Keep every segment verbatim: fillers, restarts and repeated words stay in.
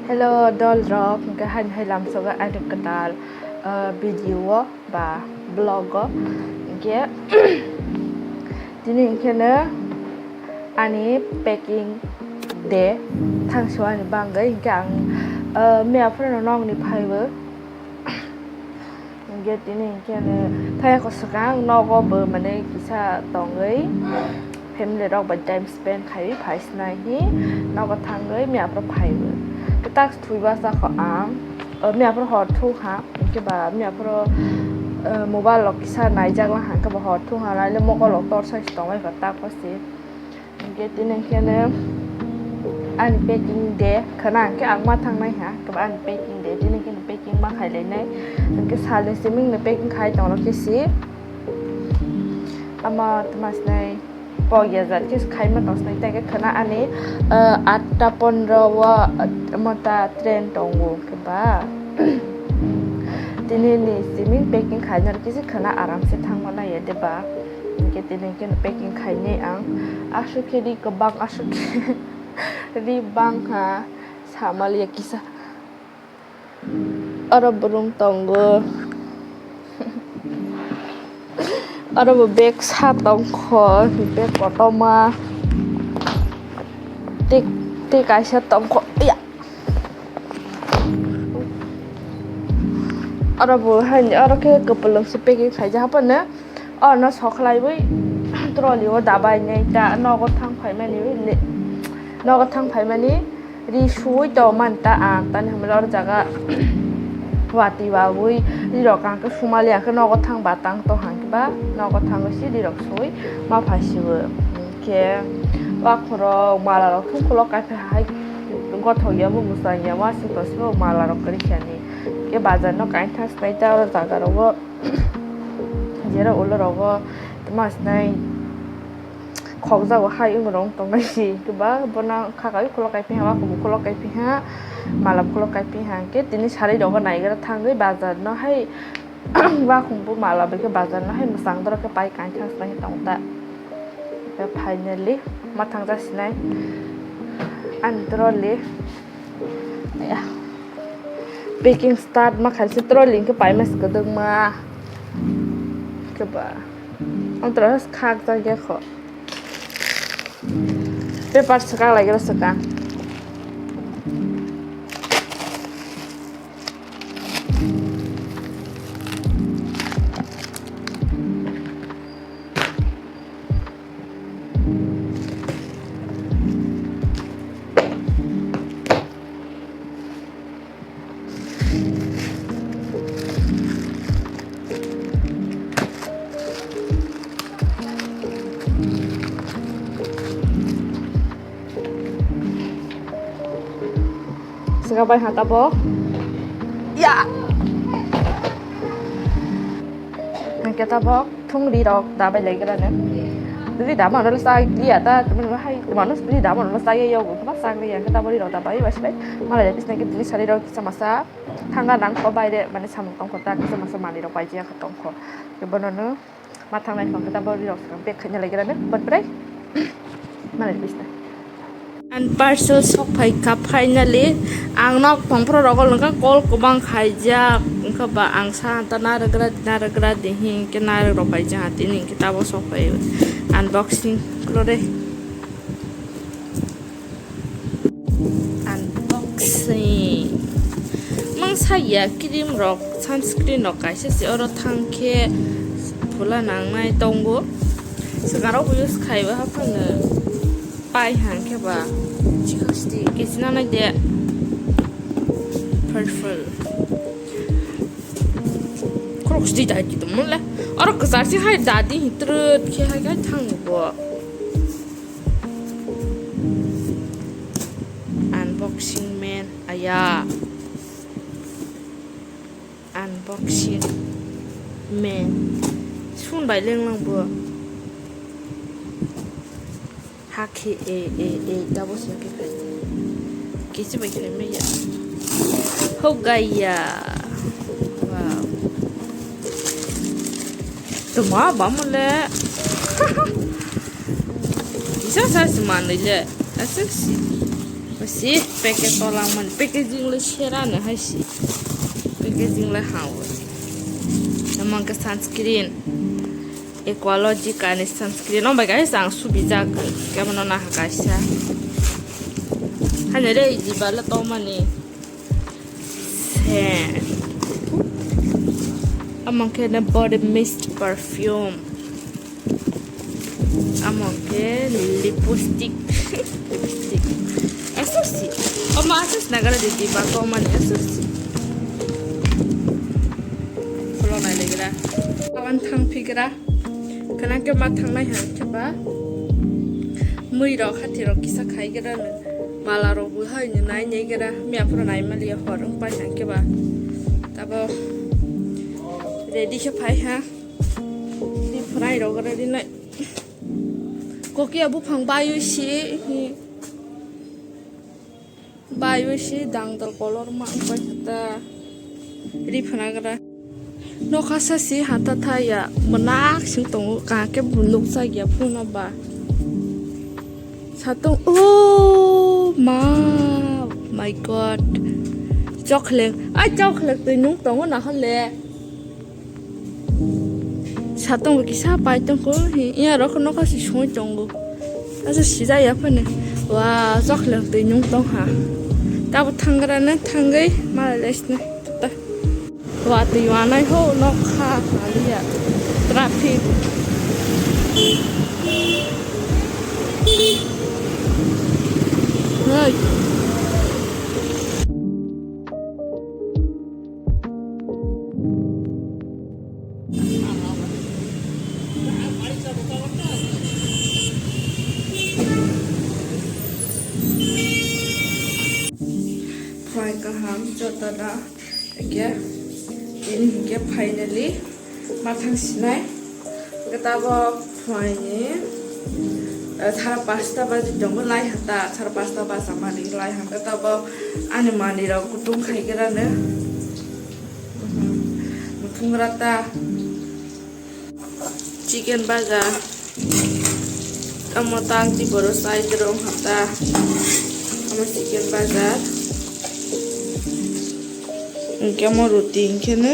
Hello dol rok, hwnkhe haini hai lamsogo ani kwtal, ah, video o ba vlog o. Hwnkhe tini hwnkhe no ani packing day thangso ani bangwi, hwnkhe ang, ah, miya phano nokni phaibo. Hwnkhe tini hwnkhe ano thaya kosok ang nogo bo mane kisa tongwi family rok bai time spend khai phai sinai hi nogo thangwi miya phuru phaibo. Kwtak thwi basa kho ang, o miya phuru hor thung ha, hwnkhe ba miya phuru, eh, mobile rok kisa naijak lang ha, hwnkhe ba hor thung ha, naile mokol rok torsa se tongwi kha tak pasi. Hwnkhe tini hwnkhe no ani packing day khwna hwnkhe ang ma thangnai ha, khe ani packing day tini hwnkhe no packing ma khailainai. Hwnkhe salni simi no packing khai tongrok khe si. Ama tma sinai pok ya jat khe khaima tong sinai, tei khe khwna ani, ah, atta pondro o, ah, mota train tongo khe ba. Tini ni simi packing khaina khe si khwna aram se thangma nai ya de ba. Hwnkhe tini hwnkhe packing khainai ang. Aswk khe ri kwbang, aswk khe ri bangkha, samaliya kisa. Oro bwrwng tongo. Oro bo bag sa tongkho, bag kotorma. Tei, tei kaisa tongkho. Iya. Oro bo haini, oro khe kwplwng se packing khaijak haphano. Oro no sokhlaiwi trolley o dabai nai ta nogo thang phaimani le, nogo thang phaimani ri suwi tongmani ta ang tani hamle oro jaga watwi wawi ri rok ang khe sumali ang khe nogo thang ba tang tong hang khe ba nogo thangwi si ri rok suwi ma phai sibo. Khe wakhorok malarok thungkhulo kaiphi hai gothok ya bo mwchang ya ma sing tong sibw malarok kwrwi khe ani. Khe bazar no kainthas nai ta oro jaga rogo jera ulo rogo tma sinai khokjago hai wng rong tongnai si khe ba bono kha kai ukhulok kaiphi ha wakhorok ukhulok kaiphi ha malap ukhulok kaiphi ha khe tini sari rogo naigra thangwi bazar no hai. Wakhung bo mala bai khe bazar no hai mwchang dorok khe pai kainthas nai tong ta. Khe finally ma thang ja sinai ani trolley. Packing start ma khai se trolley hwnkhe paima se kwdwkma. Khe ba ang trolley khak jak ya kho. Paper swkang lai gra swkang. Saka bai ha tabok. Ya. Hingke tabok thung ri rok dabai lai gra ne. Ri dama no sa ya ta, hai manus ri dama no sa ya yo, ba sa ya, hingke tabok ri rok dabai ba sibai. Malai ya bisna ke tini sari rok kisa masa thanga nang ko bai de, mane samung tong ko ta kisa masa mani rok bai ya tong ko. Ke bono no. Ma thangnai phang khe tabok ri rok swkang pack khaina lai gra ne, bot brai. Malai bisna. An parcel sok phai kha finally. Ang nok phang phro rok lengkha call kwbang khaijak. Wngkha ba ang sa ta narwk gra di, narwk gra di, hinkhe narwk rok khaijak tini hinkhe tabok sok phai unboxing khlore. Unboxing. Mang saya cream rok, sunscreen rok kaisa se oro thang khe phula nangnai tongo. Swkang rok bo use khaibo haphano pai hang khe ba. Chikhak sti kesi nanai de. Purple. Khorok sti dai ki tongmole. Oro kwchar si hai dadi hitrut khe hai khai thango bo. Unboxing man, aya. Unboxing man. Sun bai leng lang bo. Hakhe e, e, e, double se khe khai. Kisi bai khe maya. Ho gaya. Wow. Tuma bamole. Kisa sa si manui le. Asik si. Si packet o langmani, packaging le sera no hai si, packaging le hao. Amang ke sunscreen, Ecologica ni sunscreen. Oh my guys, ang subijak, kemo no naha kaisa. Hanya re, di bala to mani. Sen. Amang ke na body mist perfume. Amo ke lipstick. Lipstick. Asosi. O ma asos nagara didi ba ko mani asosi. Kolo nai legra. Awan thang phigra. Kana ke ma thang nai han ke ba. Mui rok hati rok kisa khai gra no. Mala rok bo hai no nai nai gra. Mi apro nai mali hor ung pai han ke ba. Tabo ready khe phai ha. Ni phrai rok ready nai. Kokia buphang baywi si, hi. Baywi si dangdal kolor ma wngpai kha ta. Ri phanagra. Nokha sa si hata tha ya, mwnakhe sing tongo, kaham khe nukjak ya phano ba. Satung, oh ma, my God. Chocolate, ai chocolate twi nung tongo na hole. Satong bo kisa pai tongkho, iya rok no kasi soi tongo. Asa sijak ya phano. Wa, chocolate twi nung tong ha. Tabo thangra na thangwi mala lesna. Wa twi wanai ho nok kha kha liya. Traffic. Hey. Phai kaham jotono, hingke, tini hingke finally mathang sinai. Hingke tabok phuaini, eh, sara pasta baji tongo, lai hata, sara pasta baja mani lai hata, tabok ani manui rok kutung khai gra no. Muthung rata, chicken baja, tamo tang ti boro side rok hata, tamo chicken baja. Hingke omo roti hingke no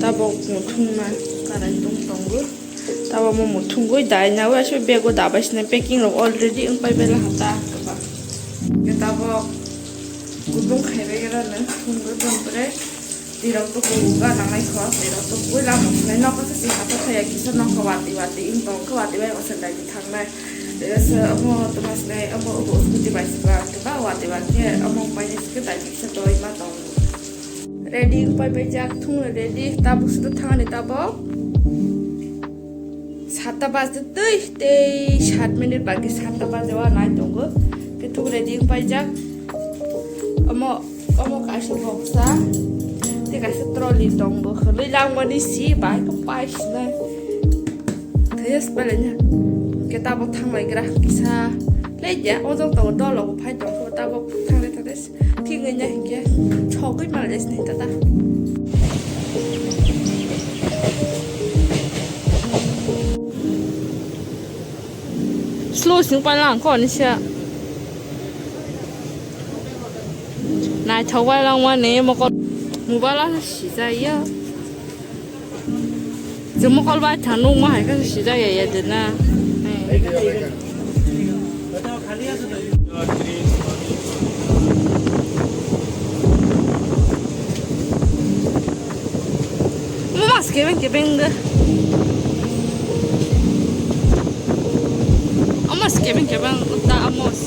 tabok muthungma karai tong tongo. Tabok omo muthungoi dai naui asuk bego dabai sina packing rok already wngpai bela hata. Hingke tabok kutung khaibai gra no thungoi tongpre. Tirok to kuga nangai kho, tirok to puila moknai nokha se si hata thaya kisa nokha wati wati wng tong kho wati bai wasa dai thangnai. Tesa omo tuma sinai omo obo scooty bai siba kiba wati ba khe omo pai ni sikhe dai kisa doi ma tong. Ready pai bai jak thung ready tabuk sita thangani tabuk. Sata baje tei tei sat minute bagi sata baje wa nai tongo. Kethuk ready pai jak. Omo Omo kaisa boksa, tei kaisa trolley tong bo khwlwi langmani si bai khe pai sinai. Thayas belai nya. Hingke tabok thanglai gra kisa. Lei dia, o jok tongo dolo bo phai tong khe tabok thanglai thangdes. Thik wngya hingke sogwi mal jes ni tata. Slow sing pai lang ko ni sia. Naithok bai langmani mokol mobile ano sijaya. Je mokol bai thang nukma hai khe sijaya ya de na. Omo mas kebeng kebeng de. Omo mas kebeng kebeng ta omo mas.